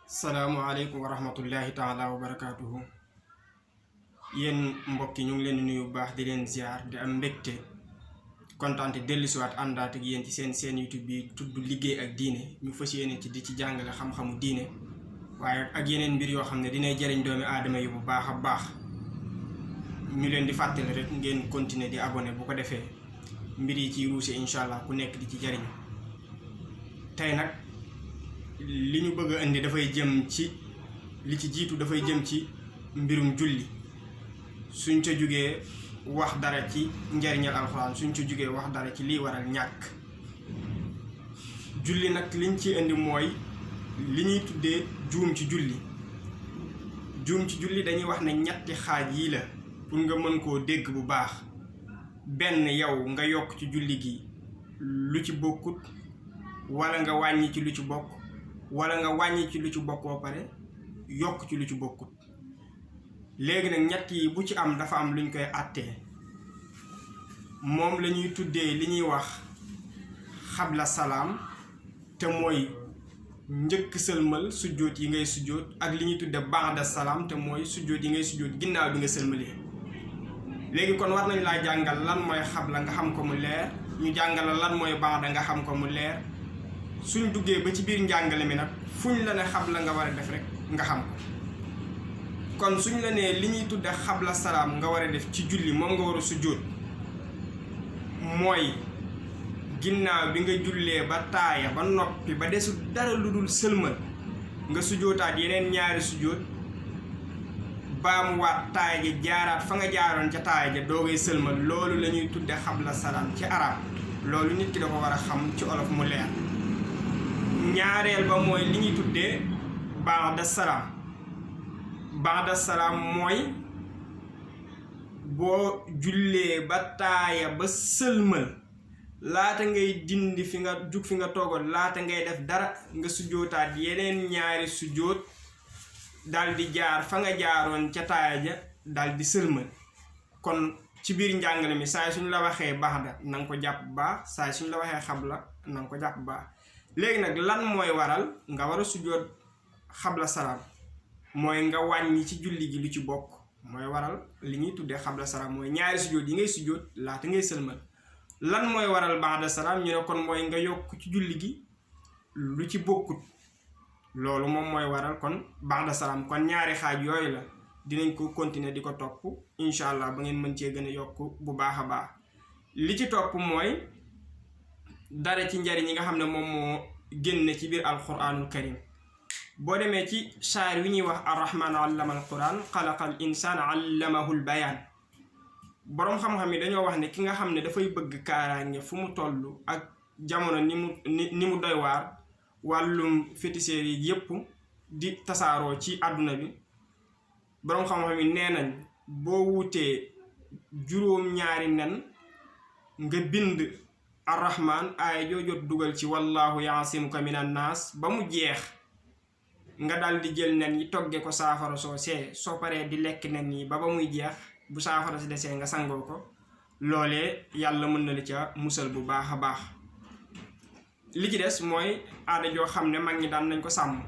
salaamualeykum wa rahmatullahi taala wa barakaatuhu. Yéen mbokk yi ñu ngi leen di nuyu bu baax di leen ziar di am mbégte kontaante dellusiwaat àndaat ak yéen ci seen YouTube bi tudd liggéey ak diine ñu fas yéene ci di ci jàngale xam-xamu diine waaye ak yeneen mbir yoo xam ne dinay jëriñ doomi aadama yi bu baax a baax. ñu leen di fàttali rek ngeen continuer di abonné bu ko defee mbir yi ciy ruuse incha allah ku nekk di ci jëriñ. tey nag li ñu bëgg a indi dafay jëm ci li ci jiitu dafay jëm ci mbirum julli suñ ca jugee wax dara ci njariñal alxuraan suñ ca jugee wax dara ci liy waral ñàkk julli nag liñ ci indi mooy li ñuy tuddee juum ci julli. juum ci julli dañuy wax ne ñetti xaaj yii la pour nga mën koo dégg bu baax. benn yow nga yokk ci julli gi lu ci bokkut wala nga wàññi ci lu ci bokk wala nga wàññi ci lu ci bokk ba pare yokk ci lu ci bokkut. léegi nag ñett yi bu ci am dafa am luñ koy àttee moom la ñuy tuddee li ñuy wax xabla salaam te mooy njëkk sëlmal sujjóot yi ngay sujjóot ak li ñuy tudde ba'da salaam te mooy sujjóot yi ngay sujjóot ginnaaw bi nga sëlmalee. léegi kon war nañ laa jàngal lan mooy xabla nga xam ko mu leer ñu jàngal la lan mooy ba'da nga xam ko mu leer. suñ duggee ba ci biir njàngale mi nag fuñ la ne xabla nga war a def rek nga xam ko. kon suñ la nee li ñuy tudde xabla salaam nga war a def ci julli moom nga war a sujjóot mooy ginnaaw bi nga jullee ba taaya ba noppi ba desul dara lu dul sëlmal nga sujjóotaat yeneen ñaari sujjóot baamuwaat taaya ja jaaraat fa nga jaaroon ca taaya ja doogay sëlmal loolu la ñuy tudde xabla salaam ci arab loolu nit ki da ko war a xam ci olof mu leer. ñaareel ba mooy li ñuy tuddee ba'da salaam. ba'da salaam mooy boo jullee ba taaya ba sëlmal laata ngay dindi fi nga jug fi nga toogoon laata ngay def dara nga sujjóotaat yeneen ñaari sujjóot dal di jaar fa nga jaaroon ca taaya ja dal di sëlmal. kon ci biir njàngale mi saa suñ la waxee ba'da na nga ko jàpp baax saa suñ la waxee xabla na nga ko jàpp baax. léegi nag lan mooy waral nga war a sujjóot xabla salaam mooy nga wàññi ci julli gi lu ci bokk mooy waral li ñuy tuddee xabla salaam mooy ñaari sujjóot yi ngay sujjóot laata ngay sëlmal. lan mooy waral ba'da salaam ñu ne kon mooy nga yokk ci julli gi lu ci bokkut loolu moom mooy waral kon ba'da salaam. kon ñaari xaaj yooyu la dinañ ko continuer di ko topp incha allah ba ngeen mën cee gën a yokk bu baax a baax. li ci topp mooy dara ci njariñ yi nga xam ne moom moo génn ci biir alquranul karim. boo demee ci saar wi ñuy wax arrahman allama alquran xalaqal insaan allamahul bayaan. boroom xam-xam yi dañoo wax ne ki nga xam ne dafay bëgg kaaraange fu mu toll ak jamono ni mu doy waar wàllum féticheurs yi yépp di tasaaroo ci àdduna bi. boroom xam-xam yi nee nañ boo wutee juróom-ñaari nen nga bind arrahman aaya joojot dugal ci wallahu yaasimuka minan naas ba mu jeex nga dal di jël nen yi togge ko saafara soo paree di lekk nen yi ba muy jeex bu saafara si desee nga sangoo ko loolee yàlla mën na la ca musal bu baax a baax. li ci des mooy aada joo xam ne mag ñi daan nañ ko sàmm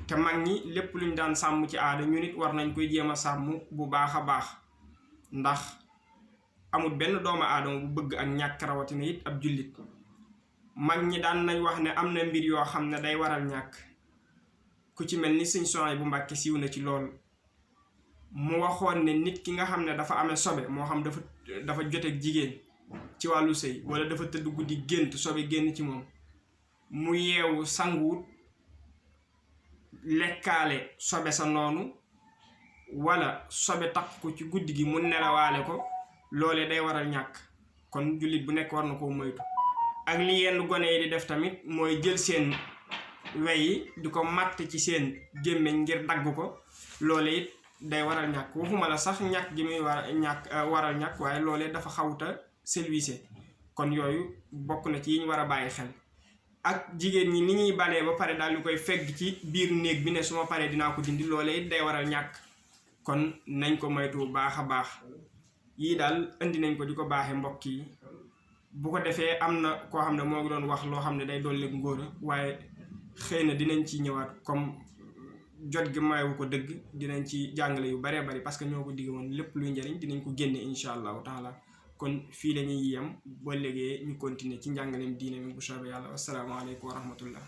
te mag ñi lépp luñ daan sàmm ci aada ñu nit war nañ koy jéem a sàmm bu baax a baax ndax amul benn doomu aadama bu bëgg ak ñàkk rawatina it ab jullit. mag ñi daan nañ wax ne am na mbir yoo xam ne day waral ñàkk ku ci mel ni Sëñ Suhaybu Mbàkke siiw na ci lool mu waxoon ne nit ki nga xam ne dafa amee sobe moo xam dafa joteeg jigéen ci wàllu sëy wala dafa tëdd guddi gént sobe génn ci moom mu yeewu sanguwut lekkaale sobe sa noonu wala sobe takk ko ci guddi gi mu nelawaale ko loolee day waral ñàkk. kon jullit bu nekk war na koo moytu. ak li yenn gone yi di def tamit mooy jël seen wey yi di ko matt ci seen gémmiñ ngir dagg ko loolee it day waral ñàkk. waxuma la sax ñàkk gi muy waral ñàkk waaye loolee dafa xawuta selvisé. kon yooyu bokk na ci yi ñu war a bàyyi xel. ak jigéen ñi ni ñuy balee ba pare daal di koy fegg ci biir néeg bi ne su ma paree dinaa ko dindi loolee it day waral ñàkk. kon nañ ko moytu bu baax a baax. yii daal indi nañ ko di ko baaxee mbokk yi bu ko defee am na koo xam ne moo ngi doon wax loo xam ne day dolli ngóora waaye xëy na dinañ ci ñëwaat comme jot gi mayewu ko dëgg dinañ ci jàngale yu baree bari parce que ñoo ko digg woon lépp luy njëriñ dinañ ko génne incha allahu taala kon fii la ñuy yem ba léegi ñu continuer ci njàngaleem diine mi bu soobee yàlla wasalaamaaleykum wa rahmatullah